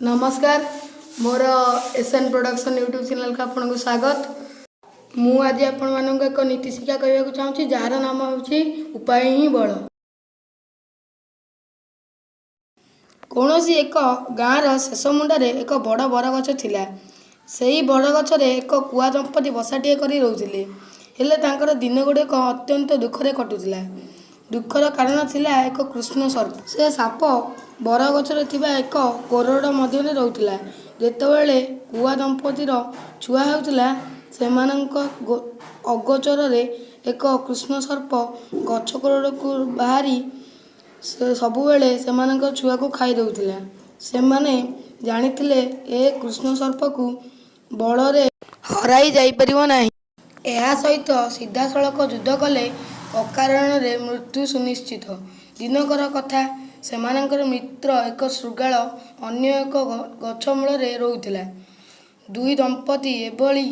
ନମସ୍କାର, ମୋର S N production YouTube ଚ୍ୟାନେଲକୁ ଆପଣଙ୍କୁ ସ୍ୱାଗତ। ମୁଁ ଆଜି ଆପଣମାନଙ୍କୁ ଏକ ନୀତି ଶିକ୍ଷା କହିବାକୁ ଚାହୁଁଛି, ଯାହାର ନାମ ହେଉଛି ଉପାୟ ହିଁ ବଳ। କୌଣସି ଏକ ଗାଁର ଶେଷ ମୁଣ୍ଡରେ ଏକ ବଡ଼ ବରଗଛ ଥିଲା। ସେହି ବରଗଛରେ ଏକ କୁଆ ଦମ୍ପତି ବସାଟିଏ କରି ରହୁଥିଲେ। ହେଲେ ତାଙ୍କର ଦିନଗୁଡ଼ିକ ଅତ୍ୟନ୍ତ ଦୁଃଖରେ କଟୁଥିଲା। ଦୁଃଖର କାରଣ ଥିଲା ଏକ କୃଷ୍ଣ ସର୍ପ। ସେ ସାପ ବରଗଛରେ ଥିବା ଏକ କୋରଡ଼ ମଧ୍ୟରେ ରହୁଥିଲା। ଯେତେବେଳେ କୁଆ ଦମ୍ପତିର ଛୁଆ ହେଉଥିଲା, ସେମାନଙ୍କ ଅଗୋଚରରେ ଏକ କୃଷ୍ଣ ସର୍ପ ଗଛ କୋରଡ଼କୁ ବାହାରି ସେ ସବୁବେଳେ ସେମାନଙ୍କ ଛୁଆକୁ ଖାଇ ଦେଉଥିଲା। ସେମାନେ ଜାଣିଥିଲେ, ଏ କୃଷ୍ଣ ସର୍ପକୁ ବଳରେ ହରାଇ ଯାଇପାରିବ ନାହିଁ। ଏହା ସହିତ ସିଧାସଳଖ ଯୁଦ୍ଧ କଲେ ଅକାରଣରେ ମୃତ୍ୟୁ ସୁନିଶ୍ଚିତ। ଦିନକର କଥା, ସେମାନଙ୍କର ମିତ୍ର ଏକ ଶୃଗାଳ ଅନ୍ୟ ଏକ ଗଛ ମୂଳରେ ରହୁଥିଲା। ଦୁଇ ଦମ୍ପତି ଏଭଳି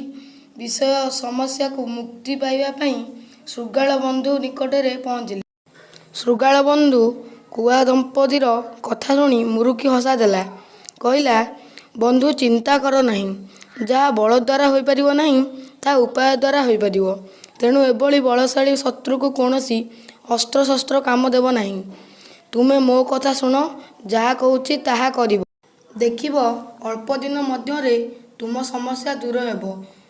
ବିଷମ ସମସ୍ୟାରୁ ମୁକ୍ତି ପାଇବା ପାଇଁ ଶୃଗାଳ ବନ୍ଧୁ ନିକଟରେ ପହଞ୍ଚିଲେ। ଶୃଗାଳ ବନ୍ଧୁ କୁଆ ଦମ୍ପତିର କଥା ଶୁଣି ମୁରୁକି ହସ ଦେଲା। କହିଲା, "ବନ୍ଧୁ, ଚିନ୍ତା କର ନାହିଁ। ଯାହା ବଳ ଦ୍ୱାରା ହୋଇପାରିବ ନାହିଁ, ତାହା ଉପାୟ ଦ୍ୱାରା ହୋଇପାରିବ। ତେଣୁ ଏଭଳି ବଳଶାଳୀ ଶତ୍ରୁକୁ କୌଣସି ଅସ୍ତ୍ରଶସ୍ତ୍ର କାମ ଦେବ ନାହିଁ। ତୁମେ ମୋ କଥା ଶୁଣ, ଯାହା କହୁଛି ତାହା କରିବ। ଦେଖିବ, ଅଳ୍ପଦିନ ମଧ୍ୟରେ ତୁମ ସମସ୍ୟା ଦୂର ହେବ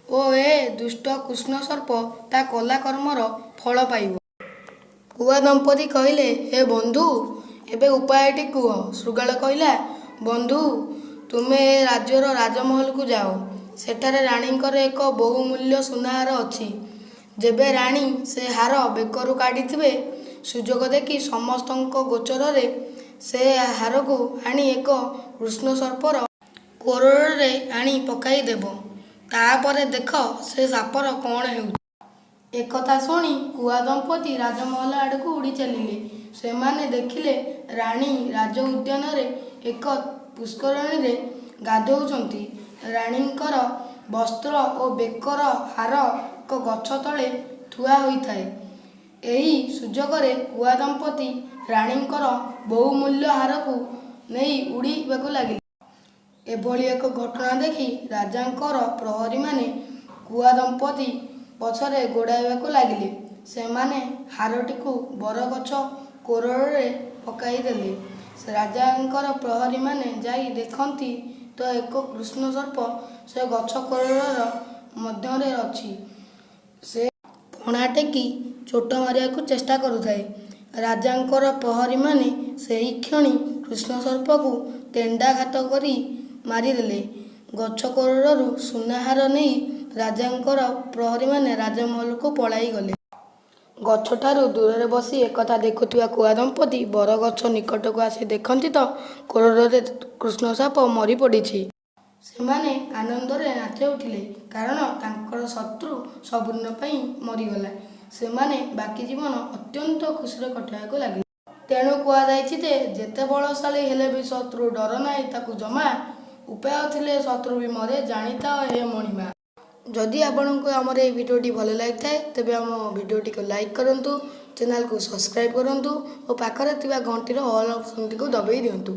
ଓ ଏ ଦୁଷ୍ଟ କୃଷ୍ଣସର୍ପ ତା କଲା କର୍ମର ଫଳ ପାଇବ। " କୁଆ ଦମ୍ପତି କହିଲେ, "ହେ ବନ୍ଧୁ, ଏବେ ଉପାୟଟି କୁହ। " ଶୃଗାଳ କହିଲା, "ବନ୍ଧୁ, ତୁମେ ଏ ରାଜ୍ୟର ରାଜମହଲକୁ ଯାଅ। ସେଠାରେ ରାଣୀଙ୍କର ଏକ ବହୁମୂଲ୍ୟ ସୁନାହାର ଅଛି। ଯେବେ ରାଣୀ ସେ ହାର ବେକରୁ କାଢ଼ିଥିବେ, ସୁଯୋଗ ଦେଖି ସମସ୍ତଙ୍କ ଗୋଚରରେ ସେ ହାରକୁ ଆଣି ଏକ କୃଷ୍ଣସର୍ପର କୋରଡ଼ରେ ଆଣି ପକାଇଦେବ। ତା'ପରେ ଦେଖ, ସେ ସାପର କ'ଣ ହେଉଛି। " ଏକଥା ଶୁଣି କୁଆ ଦମ୍ପତି ରାଜମହଲ ଆଡ଼କୁ ଉଡ଼ି ଚାଲିଲେ। ସେମାନେ ଦେଖିଲେ, ରାଣୀ ରାଜଉଦ୍ୟାନରେ ଏକ ପୁଷ୍କରିଣୀରେ ଗାଧୋଉଛନ୍ତି। ରାଣୀଙ୍କର ବସ୍ତ୍ର ଓ ବେକର ହାର ଏକ ଗଛ ତଳେ ଥୁଆ ହୋଇଥାଏ। ଏହି ସୁଯୋଗରେ କୁଆ ଦମ୍ପତି ରାଣୀଙ୍କର ବହୁମୂଲ୍ୟ ହାରକୁ ନେଇ ଉଡ଼ିବାକୁ ଲାଗିଲେ। ଏଭଳି ଏକ ଘଟଣା ଦେଖି ରାଜାଙ୍କର ପ୍ରହରୀମାନେ କୁଆ ଦମ୍ପତି ପଛରେ ଗୋଡ଼ାଇବାକୁ ଲାଗିଲେ। ସେମାନେ ହାରଟିକୁ ବରଗଛ କୋରଡ଼ରେ ପକାଇଦେଲେ। ରାଜାଙ୍କର ପ୍ରହରୀମାନେ ଯାଇ ଦେଖନ୍ତି ତ ଏକ କୃଷ୍ଣସର୍ପ ସେ ଗଛ କୋରଡ଼ ମଧ୍ୟରେ ଅଛି। ସେ ଫଣା ଟେକି ଚୋଟ ମାରିବାକୁ ଚେଷ୍ଟା କରୁଥାଏ। ରାଜାଙ୍କର ପ୍ରହରୀମାନେ ସେହିକ୍ଷଣି କୃଷ୍ଣସର୍ପକୁ ତେଣ୍ଡାଘାତ କରି ମାରିଦେଲେ। ଗଛ କୋରଡ଼ରୁ ସୁନାହାର ନେଇ ରାଜାଙ୍କର ପ୍ରହରୀମାନେ ରାଜମହଲକୁ ପଳାଇଗଲେ। ଗଛଠାରୁ ଦୂରରେ ବସି ଏକଥା ଦେଖୁଥିବା କୁଆ ଦମ୍ପତି ବରଗଛ ନିକଟକୁ ଆସି ଦେଖନ୍ତି ତ କୋରଡ଼ରେ କୃଷ୍ଣସାପ ମରି ପଡ଼ିଛି। ସେମାନେ ଆନନ୍ଦରେ ନାଚି ଉଠିଲେ, କାରଣ ତାଙ୍କର ଶତ୍ରୁ ସବୁଦିନ ପାଇଁ ମରିଗଲା। ସେମାନେ ବାକି ଜୀବନ ଅତ୍ୟନ୍ତ ଖୁସିରେ କଟାଇବାକୁ ଲାଗିଲେ। ତେଣୁ କୁହାଯାଇଛି ଯେ, ଯେତେ ବଳଶାଳୀ ହେଲେ ବି ଶତ୍ରୁ, ଡର ନାହିଁ ତାକୁ ଜମା। ଉପାୟ ଥିଲେ ଶତ୍ରୁ ବି ମରେ, ଜାଣିଥାଅ ହେ ମଣିମା। ଯଦି ଆପଣଙ୍କୁ ଆମର ଏହି ଭିଡ଼ିଓଟି ଭଲ ଲାଗିଥାଏ, ତେବେ ଆମ ଭିଡ଼ିଓଟିକୁ ଲାଇକ୍ କରନ୍ତୁ, ଚ୍ୟାନେଲକୁ ସବସ୍କ୍ରାଇବ୍ କରନ୍ତୁ ଓ ପାଖରେ ଥିବା ଘଣ୍ଟିର ଅଲ୍ ଅପସନ୍ଟିକୁ ଦବାଇ ଦିଅନ୍ତୁ।